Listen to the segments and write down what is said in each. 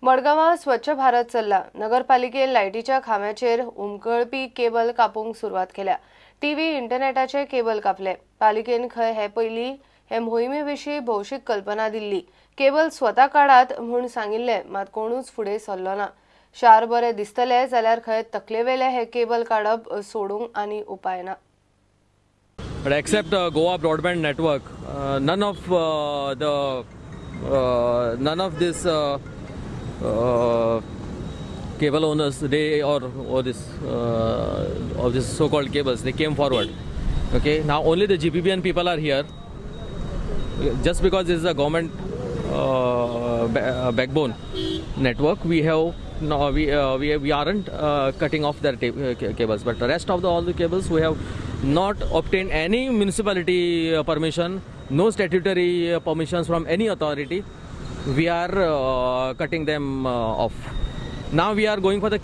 मडगांवां स्वच्छ भारत चल्ला. नगरपालिकेन लायटीच्या खांब्याचेर हुमकळपी केबल कापूंक सुरवात केल्या. टीव्ही, इंटरनेटाचे केबल कापले. पालिकेन खंय हे पयलीं हे मोहिमे विशीं भौशीक कल्पना दिल्ली. केबल स्वता काडात म्हूण सांगिल्लें, मात कोणूच फुडें सरलो ना. शार बरें दिसतलें जाल्यार खंय तकलेवेले हे केबल काडप सोडूंक आनी उपाय ना. But except Goa Broadband Network, none of this cable owners, they or this of this so-called cables, they came forward. Okay, now only the GPBN people are here. Just because this is a government backbone network, we have no, we aren't cutting off their cables, but the rest of the all the cables, we have not obtained any municipality permission, no statutory permissions from any authority. We are cutting them off. Now we are going for the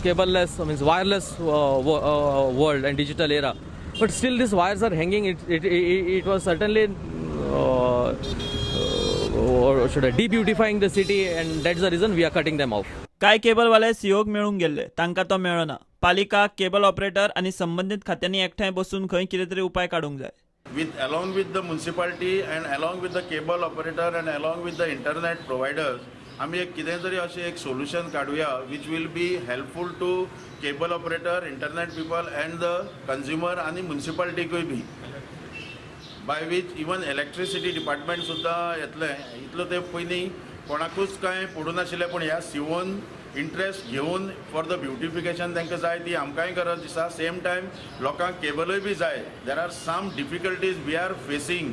cable-less, means wireless world and digital era. But still these wires are hanging. It was certainly or should I debeautifying the city, and that's the reason we are cutting them off. कांय केबलवाले सीओक मेळूंक गेल्ले, तांकां तो मेळना. पालिका, cable operator आनी संबंदीत खात्यांनी एकठांय बसून खंय कितें तरी उपाय काडूंक जाय. With along with the municipality and along with the cable operator and along with the internet providers, आमी एक कितें तरी अशें एक solution काडुया which will be helpful to cable operator, internet people and the consumer आनी मुन्सिपालिटीकूय बी, by which even electricity department सुद्दां येतलें. इतलो तेंप पयलीं कोणाकूच कांय पडूं नाशिल्लें, पूण ह्या सीओन इंट्रस्ट घेवन फॉर the beautification तांकां जाय ती आमकांय गरज दिसा. सेम टायम लोकांक केबलूय बी जाय. There are some difficulties we are facing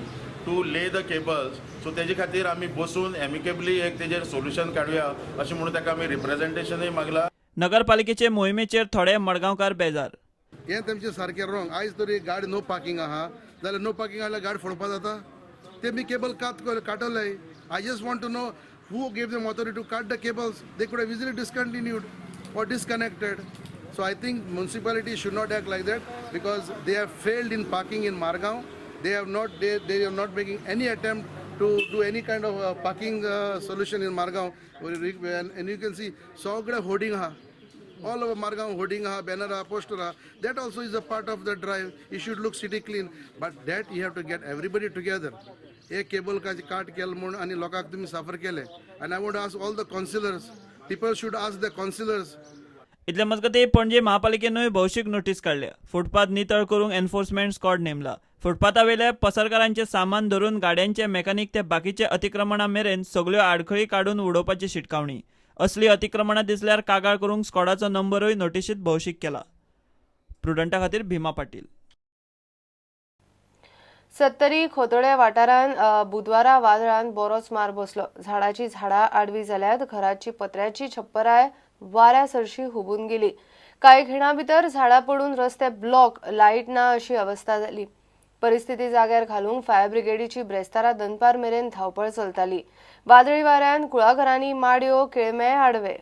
to lay the cables, so तेजे खातीर आमी बसून एमिकेबली एक तेजेर सोल्युशन काडुया अशें म्हणून ताका आमी रिप्रेझेंटेशनूय मागला. नगरपालिकेचे मोहिमेचेर थोडे मडगांवकार बेजार. हें तेमचें सारकें रॉंग. आयज तरी गाडी नो पार्किंग आहा जाल्यार नो पार्किंग जाल्यार गाडी फोडपा जाता? तेमी केबल कात काटले. I just want to know who gave them authority to cut the cables. They could have easily discontinued or disconnected. So I think municipality should not act like that because they have failed in parking in Margao. They are not making any attempt to do any kind of parking solution in Margao. And you can see सगळे hoarding हा, all over Margao hoarding ha, banner ha, poster ha. That also is a part of the drive. You should look city clean, but that you have to get everybody together. एक cable काट केल म्हूण आनी लोकांक तुमी साफर केले. आनी I want ask all the councillors, people should ask the councillors. इतले मजगतीं, पणजे महापालिकेनूय भौशीक नोटीस काडल्या. फुटपाथ नितळ करूंक एन्फोर्समेंट स्क्वॉड नेमला. फुटपाथावेले पसरकारांचे सामान धरून गाड्यांचे मेकॅनिक ते बाकीचे अतिक्रमणा मेरेन सगल्यो आडखळी काडून उडोवपाची शिटकावणी. असली अतिक्रमणां दिसल्यार कागाळ करूंक स्क्वॉडाचो नंबरूय नोटिशीत भौशीक केला. प्रुडंटा खातीर भीमा पाटील. सत्तरी खोतोडे वाठारांत बुधवारा वादळान बरोच मार बसलो. झाडाची झाडां आडवी जाल्यात. घराची पत्र्याची छप्पराय वाऱ्या सरशी हुबून गेली. कांय खिणा भितर झाडां पडून रस्ते ब्लॉक, लायट ना अशी अवस्था जाली. परिस्थिती जाग्यार घालूंक फायर ब्रिगेडीची ब्रेस्तारा दनपार मेरेन धांवपळ चलताली. वादळी वाऱ्यान कुळागरांनी माडयो, केळमे आडवे.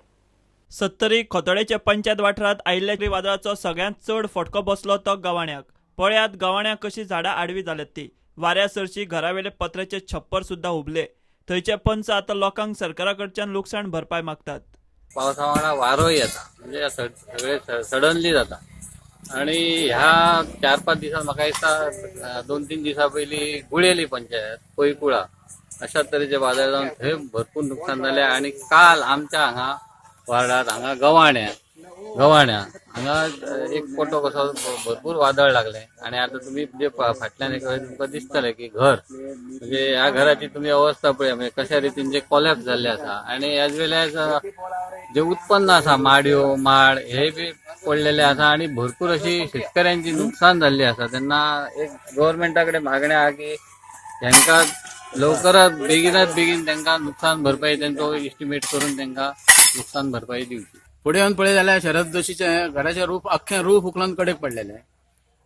सत्तरी खोतोडेच्या पंचायत वाठारांत आयिल्ल्या वादळाचो सगळ्यांत चड फटको बसलो तो गवाण्याक. पळयात गवाण्याक कशी झाडां आडवी जाल्यात ती. वाऱ्या सरशी घरावेले पत्र्याचे छप्पर सुद्दां हुबले. थंयचे पंच आतां लोकांक सरकारा कडच्यान लुकसाण भरपाय मागतात. पावसा वांगडा वारोय येता, म्हणजे सगळे सडनली जाता आणि ह्या 4-5 दिसात, म्हाका दिसता 2-3 दिसां पयलीं गुळेली पंचायत, पैकुळा अशा तरेचे वादळ जावन थंय भरपूर नुकसान जालें. आणि काल आमच्या हांगा वार्डात हांगा गवाण्या हांगा एक पटो कसो भरपूर वादळ लागलें. आणि आता तुमी जे फाटल्यान एक तुमकां दिसतलें की घर, म्हणजे ह्या घराची तुमी अवस्था पळया, म्हणजे कशा रितीन जे कोलॅप्स जाल्ले आसा. आणि एज वेल एज जे उत्पन्न आसा, माडयो, माड हे बी पडलेले आसा आणि भरपूर अशी शेतकऱ्यांची नुकसान जाल्ली आसा. तेन्ना एक गव्हर्मेंटा कडेन मागणें आहा की तांकां लवकरात बेगिनात बेगीन तांकां नुकसान भरपाई, तेंचो इस्टिमेट करून तांकां नुकसान भरपाई दिवची. फुडें येवन पळयत जाल्यार शरद जोशीचें घराचें रूफ, अख्खें रूफ उखलून कडेक पडलेलें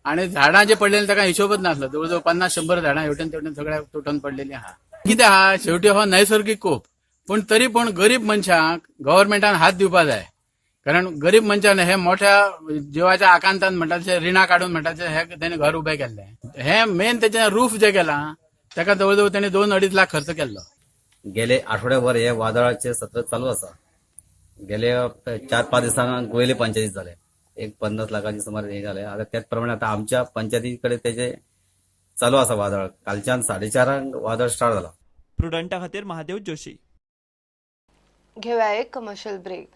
आणि झाडां जे पडलेली ताका हिशोबच नासलो. जवळ जवळ 50-100 झाडां हेवटेन तेवटेन सगळ्या तुटून पडलेली आहा. कितें आहा, शेवटी हो नैसर्गिक कोप, पूण तरी पूण गरीब मनशांक गव्हर्मेंटान हात दिवपा जाय, कारण गरीब मनशान हे मोठ्या जिवाच्या आकांतान म्हणटा तशें रिणां काडून म्हणटा तशें हे तेणी घर उबें केल्लें. हे मेन तेचें रूफ जे केलां ताका जवळ जवळ तेणी 2-2.5 लाख खर्च केल्लो. गेले आठवड्याभर हे वादळाचे सत्र चालू आसा. गेले 4-5 दिसांक गोयले पंचायतीत जाले, एक 50 लाखांचे सुमार हे जाले. आता त्याच प्रमाणे आता आमच्या पंचायती कडेन तेजे चालू आसा वादळ. कालच्यान 4:30 वादळ स्टार्ट जाला. प्रुडंटा खातीर महादेव जोशी. घेऊया एक कमर्शियल ब्रेक.